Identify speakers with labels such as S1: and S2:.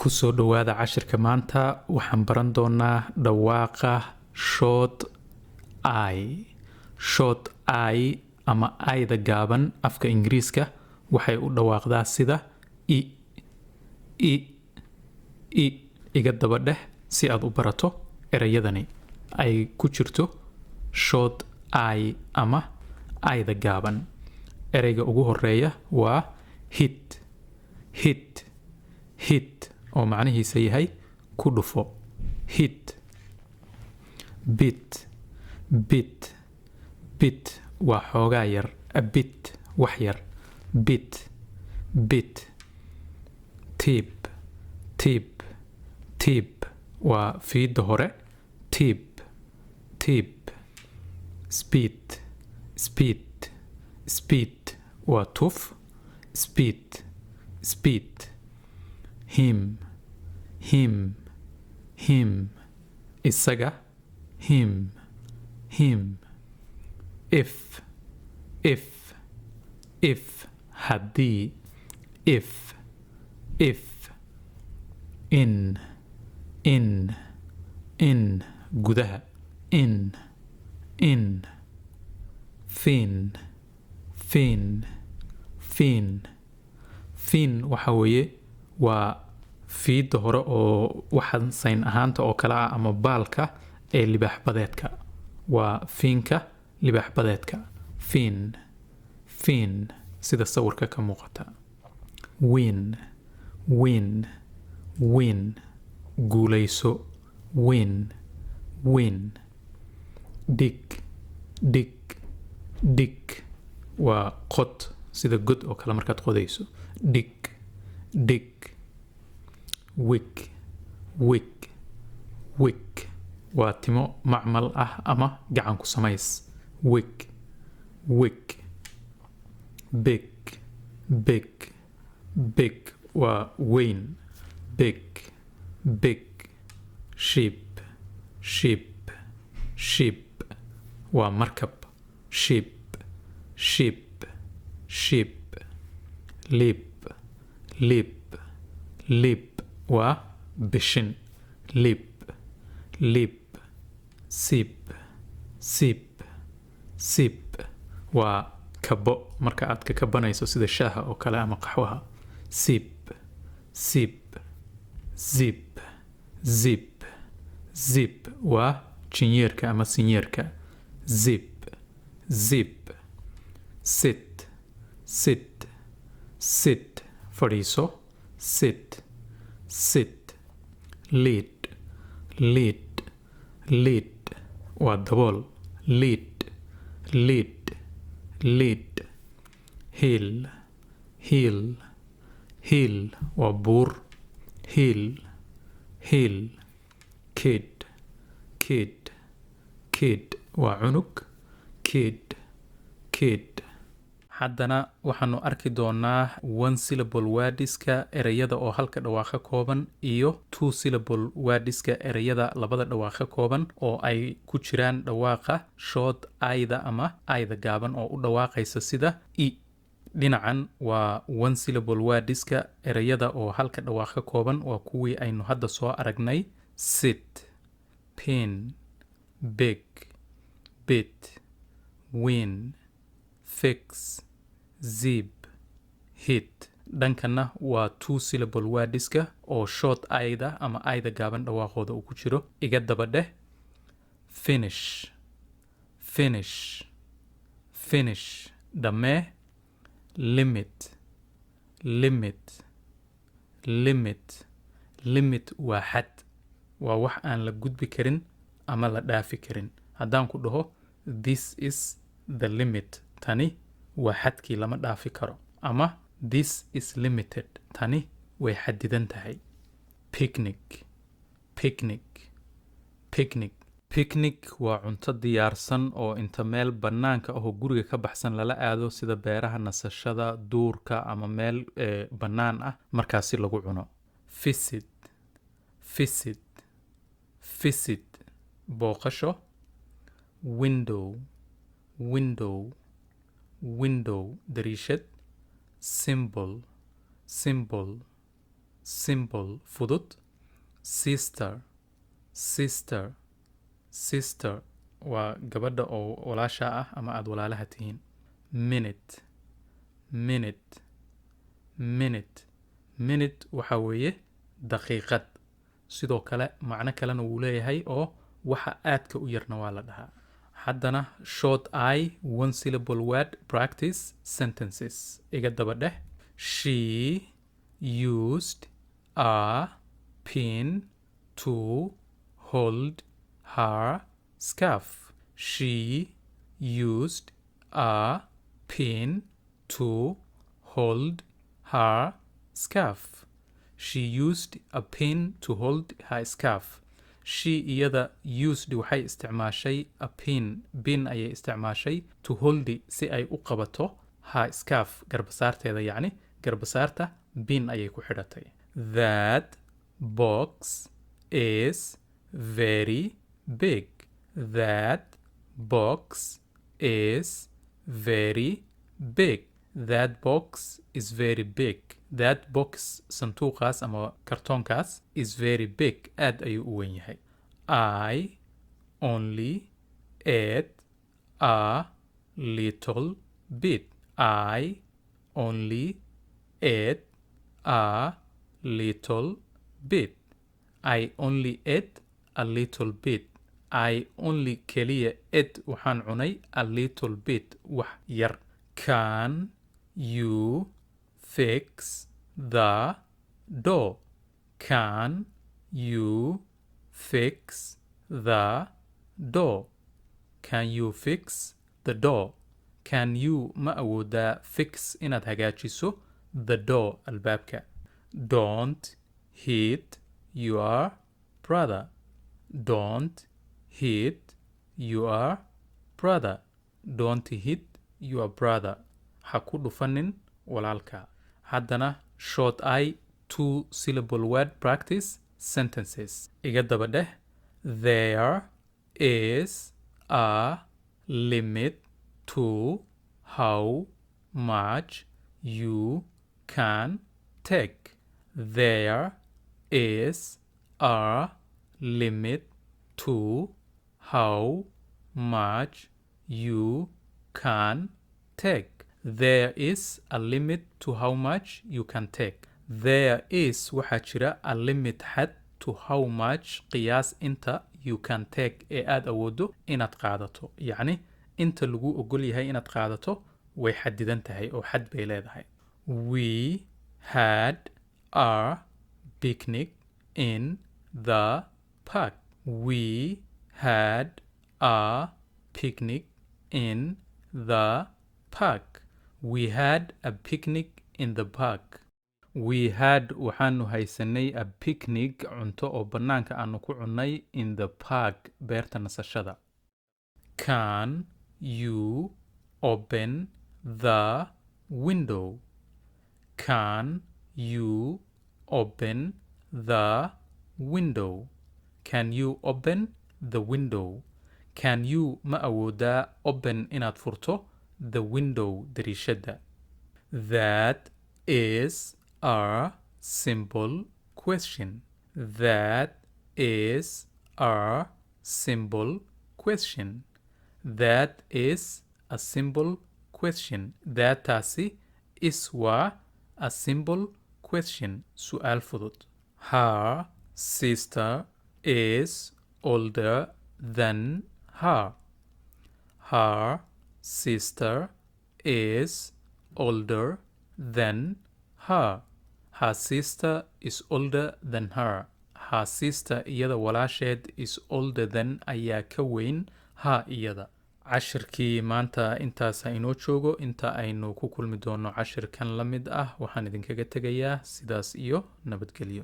S1: Kusoo dhowaada cashirka maanta. Waxaan baran doonaa dhawaaqa short I. Short I ama I-da gaaban afka Ingiriiska waxay u dhawaaqdaa sida i, i, i. Iga daba dheh si aad u barato ereyadani ay ku jirto short I ama I-da gaaban. Ereyga ugu horeeya waa hit, hit, hit, oo macnihiisa yahay ku dhufo, hit. Bit, bit, bit waa xoogaa yar, a bit, wax yar, bit, bit. Tip, tip, tip waa fiida hore, tip, tip. Spit, spit, spit waa tuf, spit, spit. Him, him, him, isaga, him, him. If, if, if, haddii, if, if. In, in, in, gudaha, in, in. Fin, fin, fin. Fin waxa weeye waa fiida hore oo waxaan sayn ahaanta oo kale ah ama baalka ee libaax badeedka, waa fiinka libaax badeedka, fin, fin, sida sawirka ka muuqata. Win, win, win, guulayso, win, win. Dig, dig, dig waa qod, sida god oo kale markaad qodayso, dig, dig. Wig, wig, wig waa timo macmal ah ama gacan ku samays, wig, wig. Big, big, big waa weyn, big, big. Ship, ship, ship waa markab, ship, ship, ship. Lip, lip, lip waa bishin, lip, lip. Sip, sip, sip waa kabo marka aad ka kabanayso, sida shaaha oo kale ama qaxwaha, sip, sip. Zip, zip, zip waa jinyeerka ama sinyeerka, zip, zip. Sit, sit, sit, fadhiiso, sit, sit. Lid, lid, lid waa dabool, lid, lid, lid. Hill, hill, hill waa buur, hill, hill. Kid, kid, kid waa cunug, kid, kid. Haddana waxaanu arki doonaa one syllable wordska, ereyada oo halka dhawaaq ka kooban, iyo two syllable wordska, ereyada labada dhawaaq ka kooban oo ay ku jiraan dhawaaqa short I-da ama I-da gaaban oo u dhawaaqaysa sida i. Dhinacan waa one syllable wordska, ereyada oo halka dhawaaq ka kooban, waa kuwii aynu hadda soo aragnay: sit, pin, big, bit, win, fix, zip, hit. Dhankana waa two syllable wordska oo short I-da ama I-da gaaban dhawaaqooda uu ku jiro. Iga daba dheh: finish, finish, finish, dhammee. Limit, limit, limit. Limit waa xad, waa wax aan la gudbi karin ama la dhaafi karin. Haddaan ku dhaho "This is the limit", tani waa xadkii, lama dhaafi karo, ama "This is limited", tani way xadidan tahay. Picnic, picnic, picnic. Picnic waa cunto diyaarsan oo inta meel bannaanka ah oo guriga ka baxsan lala aado, sida beeraha nasashada, duurka ama meel bannaan ah, markaasi lagu cuno. Visit, visit, visit, booqasho. Window, window, window, dariishad. Symbol, symbol, Simple, fudud. Sister, sister, sister waa gabadha oo walaasha ah ama aada walaalaha tihiin. Minute, minute, minute. Minute waxa weeye daqiiqad. Sidoo kale macno kalena wuu leeyahay oo waxa aadka u yarna waa la dhahaa. Haddana short I one syllable word practice sentences. Iga daba dheh: She used a pin to hold her scarf. She used a pin to hold her scarf. She used a pin to hold her scarf. She, iyada, used, waxay isticmaashay, a pin, pin ayay isticmaashay, to hold, si ay u qabato, her scarf, garbasaarteeda. Yacni garbasaarta pin ayay ku xidhatay. That box is very big. That box is very big. That box is very big. That box, sanduuqaas ama kartoonkaas, is very big, aad ayuu u weyn yahay. I only ate a little bit. I only ate a little bit. I only ate a little bit. I only, keliya, ate, waxaan cunay, a little bit, wax yar. Can you fix the door? Can you fix the door? Can you fix the door? Can you, ma awoodaa, fix, inaad hagaajiso, the door, albaabka? Don't hit your brother. Don't hit your brother. Don't hit your brother. Ha ku dhufanin walaalka. Haddana short I two syllable word practice sentences. Iga daba dheh: There is a limit to how much you can take. There is a limit to how much you can take. There is a limit to how much you can take. There is, waxaa jira, a limit, xad, to how much, qiyaas inta, you can take, ee aad awoodo inaad qaadato. Yacni inta lagu ogol yahay inaad qaadato way xadidan tahay oo xad bay leedahay. We had a picnic in the park. We had a picnic in the park. We had a picnic in the park. We had, waxaanu haysanay, a picnic, cunto oo bannaanka aanu ku cunnay, in the park, beerta nasashada. Can you open the window? Can you open the window? Can you open the window? Can you, ma awoodaa, open, inaad furto, the window, dariishadda? That is a simple question. That is a simple question. That is a simple question. That, taasi, is, waa, a simple question, su'aal fudud. Her sister is older than her. Her sister is older than her. Her sister is older than her. Her sister, iyada walaasheed, is older than, ayaa ka weyn, her, iyada. Cashirkii maanta intaasa inoo joogo. Inta aynu ku kulmi doono cashirkan la mid ah, waxaan idinkaga tegayaa sidaas iyo nabadgelyo.